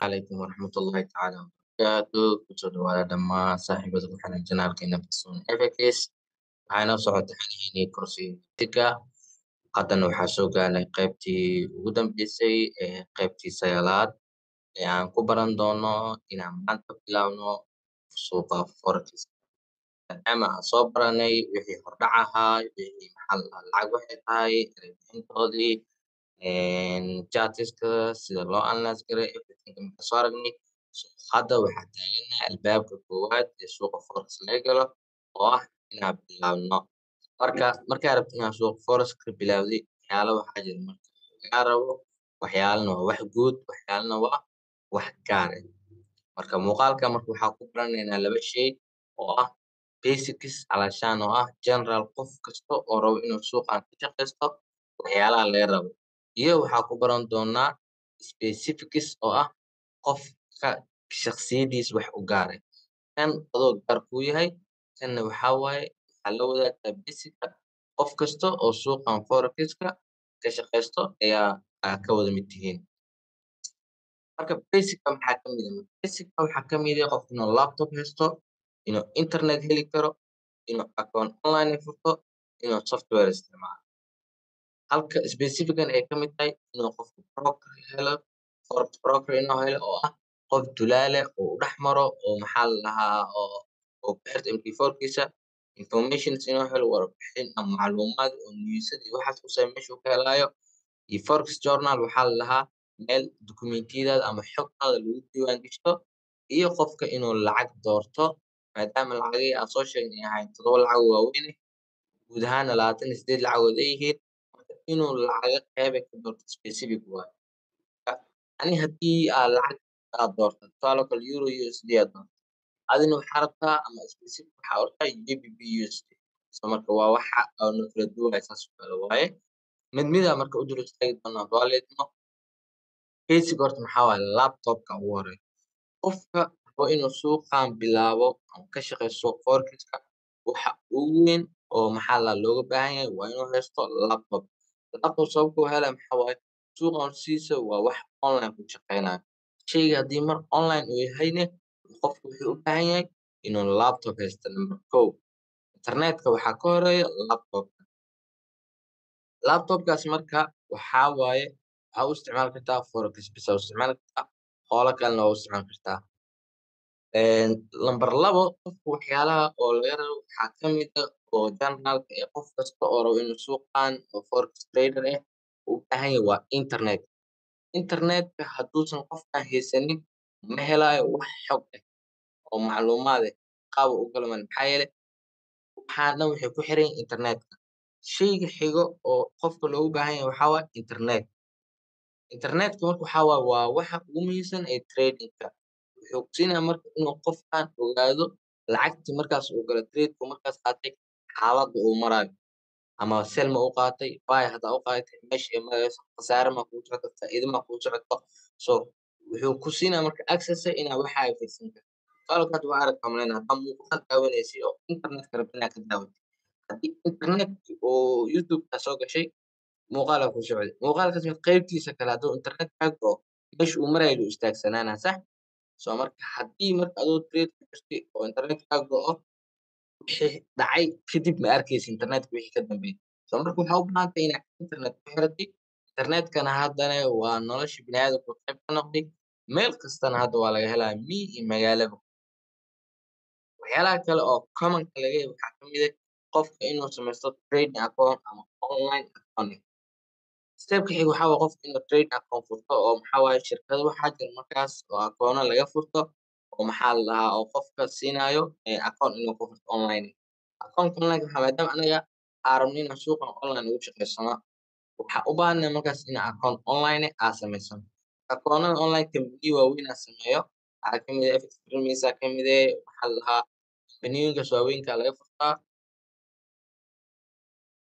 Calaykum waraxmatullaahi tacaala wabarakaatu. Kusoo dhawaada dhammaan saaxiibada ku xiran janaalkeena Basun FX. Waxaa inoo socota xilihiinii kursiga. Haddana waxaa soo gaarnay qaybtii ugu dambeysay ee qaybtii sagaalaad ee aan ku baran doono inaan maanta bilaabno suuqa forex, maadaama aan soo baranay wixii hordhac ahaa, wixii maxaa la dhahaa, lacag waxay tahay, erebixintoodii, chartiska sida loo analyze gareeyo, everything marka soo aragnay. Hadda waxaa taaganahay albaabka koowaad ee suuqa forex laga galo, oo ah inaan bilaabno. Marka markaa rabto inaad suuqa forex ka bilaawday, waxyaalo waxaa jira marka lagaa rabo. Waxyaalana waa wax guud, waxyaalana waa wax gaar ah. Marka muuqaalka marka waxaa ku baranaynaa laba shay oo ah basics, calashaan oo ah general, qof kasta oo rabo inuu suuqan ka shaqaysto waxyaalaha laga rabo, iyo waxaa ku baran doonaa specifics oo ah qofka shakhsiyadiisa wax u gaar ah. Kan adoo gaar kuu yahay, kanna waxaa waaye waxaa la wadaagtaa basica qof kasta oo suuqan forexiska ka shaqaysto ayaa aa ka wada mid tihiin. Marka basica maxaa kamid ah? Basica waxaa kamid ah qofka inuu laptop haysto, inuu internet heli karo, inuu account online furto, inuu software isticmaalo, halka specifican ay kamid tahay inuu qofku broker helo, forex broker inuu helo, oo ah qof dulaale oo u dhex maro, oo maxaa la dhahaa, oo ku xirta MT4 kiisa informations inuu helo, warbixin ama macluumaad oo newsada iyo waxaas kusaabsan meeshuu ka helaayo, iyo forex journal, waxaa la dhahaa meel dukumentiyadaada ama xogtaada lagu diiwaan gashto, iyo qofka inuu lacag doorto, maadaama lacagihii aan soo sheegnay ay ahayn toddoba lacag oo waaweyn ah, guud ahaana 28 lacagood ay yihiin. Marka inuu lacago qeybay ka doorto specific waaye. Ani haddii aa lacag aad doorto, tusaale kale euro USD aad doorto, adina waxaa rabtaa ama specific waxaa rabtaa GBP USD. So marka waa waxa oo na kala duwanaya, saas oo kale waaye. Mid mida marka u dul istaagi doonaa dualeedno. Basic horta maxaa waaye? Laptopka ugu horeeyo. Qofka rabo inuu suuqan bilaabo ama ka shaqeeyo suuq forexiska, waxa ugu weyn oo maxaa la looga baahan yahay waa inuu haysto laptop. Laptop sababta uu helaya maxaa waaye? Suuqan sidiisa waa wax online ku shaqeynayo. Sheyga haddii mar online uu yahayne, qofku wuxuu u baahan yahay inuu laptop haysto. Number kow, internetka waxaa ka horeeya laptopka. Laptopkaas marka waxaa waaye waxaa u isticmaali kartaa forex bas aa u isticmaali kartaa, hoolo kalena waa u isticmaali kartaa. Number labo, qofka waxyaalaha oo laga rabo waxaa kamid ah oo generalka ee qof kasta oo rabo inuu suuqan oo forex trader ah uu u baahan yahay waa internet. Internetka hadduusan qofkan haysanin, ma helaayo wax xog ah oo macluumaad ah. Qaab uu u galo male, maxaa yeelay waxaa dhan waxay ku xiran yihiin internetka. Sheyga xigo oo qofka loogu baahan yahay waxaa waaye internet. Internetka marka waxaa waaye waa waxa ugu muhiimsan ee tradingka. Wuxuu kusiinaya marka inuu qofkan ogaado lacagtii markaas uu galo trade-ku markaas qaatay, xaaladda uu maraayo, ama sell ma u qaatay, buy haddaa u qaadatay meesha ay marayso, khasaare ma kugu socoto, faa'iido ma kugu socoto. So wuxuu ku siinaya marka access inaa waxa ay fiirsan karto. Tusaale hadda waa aragtaa malaynaa, haddaa muuqaal daawanaysay oo internetka rabta inaad ka daawatid, haddii internet oo YouTube-ka soo gashay, muuqaal aa ku socday, muuqaalkaas mid qaybtiisa kale hadduu internet kaa go'o, meesha uu marayo luu istaagsanaanaa, sax? So marka haddii marka adoo trade ku jirtay oo internet kaa go'o, wixii dhacay kadib ma arkaysa internetka wixii ka dambeeyay. So marka waxaa u baahan tahay inaad internet ku xiratay. Internetkana haddana waa nolosha biniaadamka qayb ka noqday, meel kastana hadda waa laga helaa, miyi iyo magaalaba. Waxyaalaha kale oo commonka laga yahay waxaa kamid ah qofka inuu samaysto trading account ama online account. Stepka xiga waxaa waaye qofka inuu trading account furto, oo maxaa waaye, shirkado waxaa jira markaas oo akoono laga furto, oo maxaa la dhahaa, oo qofka siinaayo account inuu ku furto online. Account online waxaa maadaama anaga aan rabno inaan suuqan online ugu shaqeysano, waxaa u baahannahay markaas inaan account online aa samaysano. Akoonada online kambaniyo waaweyn aa sameeyo. Waxaa kamid ah FX Premier aa kamid ah, waxaa la dhahaa kambaniyooyinkaas waaweynka laga furtaa.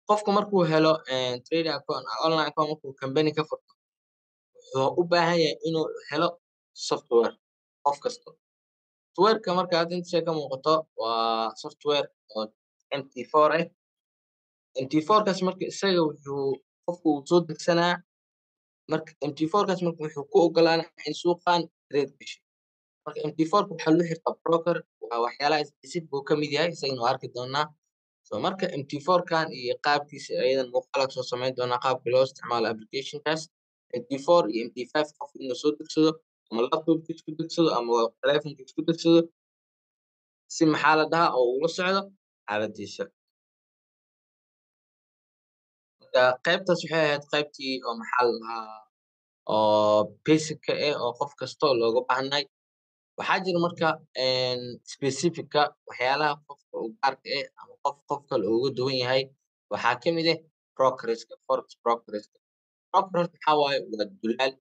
Qofka markuu helo trading account, online account markuu company ka furto, wuxuu u baahan yahay inuu helo software. Qof kasto softwareka marka hadda inta shay ka muuqato waa software oo MT4 ah. MT4 kaas marka isaga wuxuu qofku uu soo degsanaa. Marka MT4 kaas marka wuxuu ku ogolaanaa in suuqan trade gashay. Marka MT4 waxaa lagu xirtaa broker, waa waxyaalaha specific uu ka mid yahay, isagana waa arki doonaa. So marka MT4 kan iyo qaabkiisa ayadan muuqaal soo samayn doonaa, qaabka loo isticmaalo applicationkaas MT4 iyo MT5, qofka inuu soo degsado ama laptopkiisa ku degsado ama telefonkiisa ku degsado, si maxaa la dhahaa oo ula socdo xaaladiisa. Marka qaybtaas waxay ahayd qaybtii oo maxaa la dhahaa oo basic-ka ah oo qof kasta looga baahnay. Waxaa jira marka specific-ka, waxyaalaha qofka uu gaarka ah ama qof qof kale uga duwan yahay. Waxaa ka mid ah brokerska, forex brokerska. Broker horta waxaa waaye waa dulaal,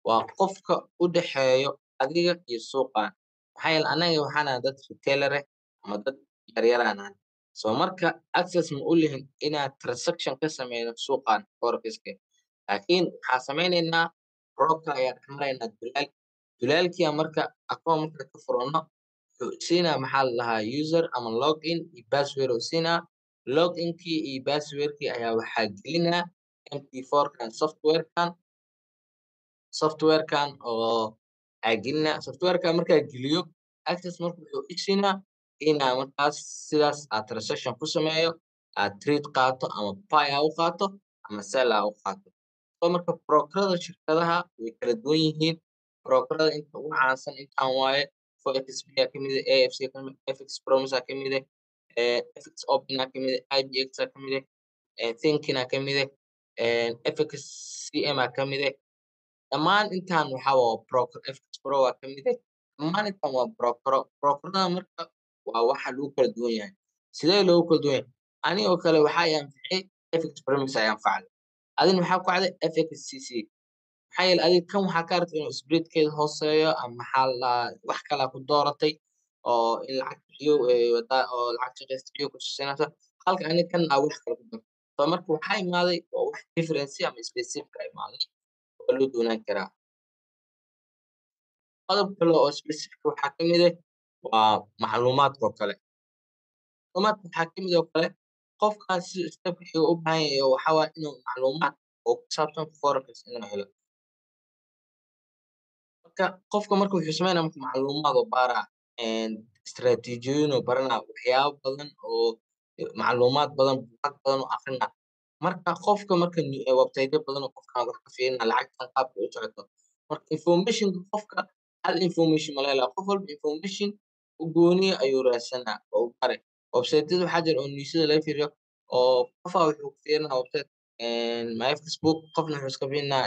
waa qofka u dhexeeyo adiga iyo suuqan. Maxaa yeele anaga waxaan nahay dad retailer ah ama dad yaryaraan nahay. So marka access ma u lihin inaan transaction ka sameyno suuqan forex-ka, laakiin waxaa sameyneynaa broker ayaa dhex maraynaa, dulaal. Dulaalkiya marka akoon marka ka furano, wuxuu siinaa maxaa la dhahaa user ama login iyo password uu siinaa. Loginkii iyo passwordkii ayaa waxaa gelinaa MT4 kan, softwarekan oo aa gelinaa. Softwarekan markaa geliyo access, marka wuxuu i siinaa inaa markaas sidaas aad transaction ku sameeyo, aad trade qaato ama buy aa u qaato ama sell aa u qaato. So marka brokerada shirkadaha way kala duwan yihiin. Brokerada inta ugu caansan intaan waaye: 4XP aa kamid ah, AFC kamid, FX Promise aa kamid ah, FX Open aa kamid ah, IBX aa kamid ah, Thinking aa kamid ah, FXCM aa kamid ah. Dhammaan intaan waxaa waa broker. FX Pro aa kamid ah. Dhammaan intaan waa brokero. Brokerada marka waa waxa lagu kala duwan yahay. Sidee loogu kala duwan yahay? Anigoo kale waxaa i anficay FX Promise ayaa anfacay, adina waxaa ku cday FXCC. Maxaa yeele adiga kan waxaa ka aragtay inuu spreadkeeda hooseeyo ama maxaa la dhahaa wax kalaa ku dooratay oo in lacag bixiyo oo lacag shaqaysta bixiyo ku tusinaysa, halka aniga kan aa wax kale ku darto. So marka waxaa imaaday waa wax difference ama specific aa imaaday oo loo doonaan karaa. Qodob kale oo specific waxaa ka mid ah waa macluumaadka oo kale. Macluumaadka waxaa ka mid oo kale qofkaas si step xiga u baahan yahay waxaa waaye inuu macluumaad oo ku saabsan forex inuu helo. Marka qofka marka wuxuu sameynaya marka macluumaad oo baaraa, istaraatiijiyooyin oo baranaa, waxyaabo badan oo macluumaad badan, buugaag badan oo akrinaa. Marka qofka marka website badan oo qofkan wax ka fiirina lacagtan qaabka u socoto. Marka informationka qofka hal information ma laga helaa, qof walba information u gooniya ayuu raadsanaa oo u bare. Website-yada waxaa jira oo newsyada laga fiiriyo oo qofaa wuxuu ku fiirinaa website Myfxbook, qofna wuxuu iska fiirinaa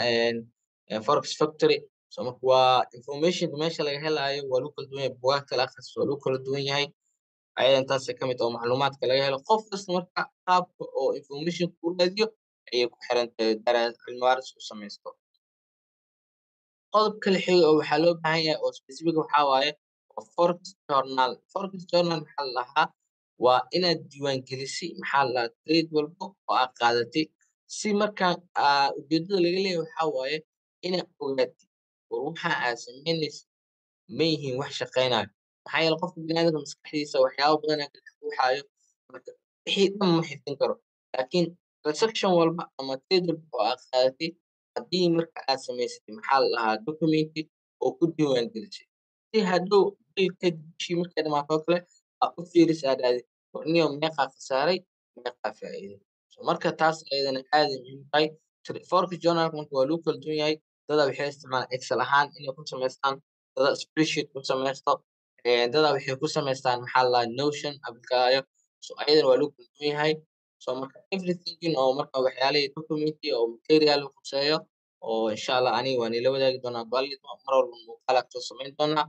Forex Factory. So marka waa informationka meesha laga helaayo waa lagu kala duwan yahay, buugaagta la akhristo waa lagu kala duwan yahay. Ayadan taasay ka mid oo macluumaadka laga helo. Qof kasta marka qaabka oo information ku raadiyo ayay ku xiran tahay cilmi baaris u samaysto. Qodob kale xiga oo waxaa loo baahan yahay oo specific waxaa waaye waa forex journal. Forex journal maxaa la dhahaa? Waa inaad diiwaan gelisay maxaa la dhahaa trade walbo oo aad qaadatay, si markaa aa ujeedada laga leeyahay waxaa waaye inaad ogaatid war waxa aad samaynaysid ma yihiin wax shaqeynayo. Maxaa yeele qofka biniaadamka maskaxdiisa waxyaabo badan ayaa ka dhex guuxaayo, marka wixii dhan ma xifdin karo. Laakiin transaction walba ama trade walba oo aad qaadatay, haddii marka aad samaysatay maxaa la dhahaa documenti oo ku diiwaan gelisay, si hadhow bil kadib, bishii markay dhamaato oo kale, aad u fiirisid, aad dhahdid war niyow meeqaa khasaaray, meeqaa faa'iiday. So marka taas ayadana aad ay muhiim u tahay. Forex journal marka waa lagu kala duwan yahay. Dadaa waxay isticmaalaan Excel ahaan inay ku samaystaan, dadaa spreadsheet ku samaysto, dadaa waxay ku samaystaan maxaa la dhahaa Notion application. So ayadana waa lagu kala duwan yahay. So marka everything oo marka waxyaalihii documenti oo material khuseeyo oo insha Allah aniga waan ila wadaagi doonaa bali mar walba, muuqaal aan soo samayn doonaa.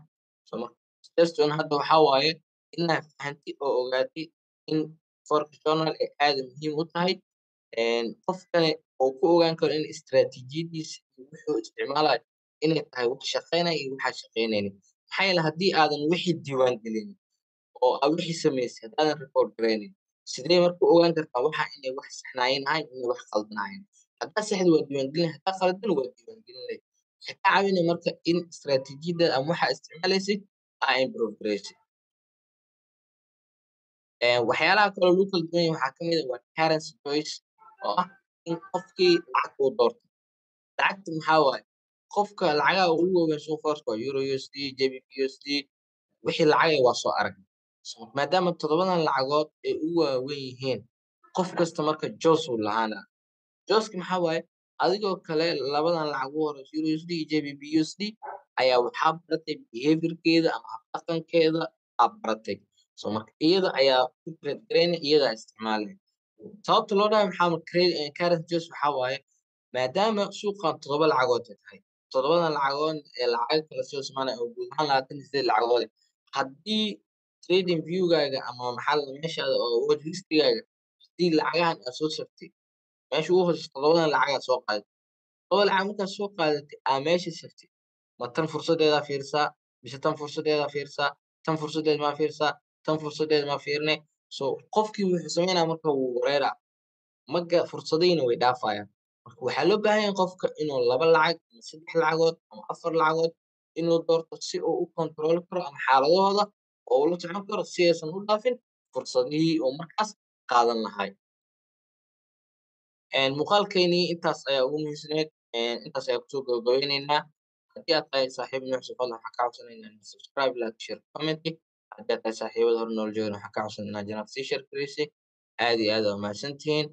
So marka just un hadda waxaa waaye inaad fahantid oo ogaatid in forex journal ay aad muhiim u tahay, qofkani uu ku ogaan karo in istiraatiijiyadiisa iyo wuxuu isticmaalayo inay tahay wax shaqeynaya iyo waxaan shaqeynaynin. Maxaa yeele haddii aadan wixii diiwaan gelin oo aad wixii samaysay haddaadan record gareynin, sidee marka u ogaan kartaa waxa inay wax saxnaayeen ahayn, inay wax qaldanaayeen? Haddaa saxdi waa diiwaangelin, haddaa qaladin waa diiwaangelinay. Waxay kaa caawinaya marka in istiraatiijiyada ama waxa isticmaalaysid aa improve gareysid. Waxyaalaha kaloo lagu kala duwan yahay waxaa kamid ah waa currency choice, oo ah in qofkii lacag uu doorto. Lacagta maxaa waaye? Qofka lacagaha ugu waaweyn suuqa forex waa euro USD, GBP USD. Wixii lacagay waa soo aragnay. So maadaama toddobadan lacagood ay ugu waaweyn yihiin, qof kasta marka choice uu lahaana. Choice-ka maxaa waaye? Adigoo kale labadan lacag ugu horeyso, euro USD iyo GBP USD, ayaa waxaa baratay behaviorkeeda ama habdhaqankeeda aad baratay. So marka iyada ayaa ku trade gareyna, iyadaa isticmaalay. Sababta loo dhahay maxaa currency choice waxaa waaye, maadaama suuqan toddoba lacagood ay tahay, toddobadan lacagood ee lacag kala soo samaynaya oo guud ahaan 28 lacagood, haddii trading viewgaaga ama maxaa la meeshaada oo watch listigaaga, haddii lacagahan aad soo saftay meesha ugu hooseysa, toddobadan lacag aad soo qaadatay, toddoba lacag markaad soo qaadatay aa meesha saftay, ma tan fursadeedaa fiirsaa mise tan fursadeedaa fiirsaa, tan fursadeed maa fiirsaa, tan fursadeed maa fiirne? So qofkii wuxuu sameynaya marka wuu wareeraa maga, fursadihiina way dhaafayaan. Marka waxaa loo baahan yahay qofka inuu laba lacag ama saddex lacagood ama afar lacagood inuu doorto, si uu u control karo ama xaaladahooda oo ula socon karo, si aysan u dhaafin fursadihii uu markaas qaadan lahay. Muuqaalkeynii intaas ayaa ugu muhiimsaneyd, intaas ayaa kusoo gabagabeyneynaa. Haddii aad tahay saaxiib nuuc, fadlan waxaan kaa codsanaynaa subscribe, like, share, comment. Haddii aad tahay saaxiibada hore noola joogana, waxaan kaa codsanay inaad channel sii share gareysay. Aad iyo aad aa umahadsantihiin.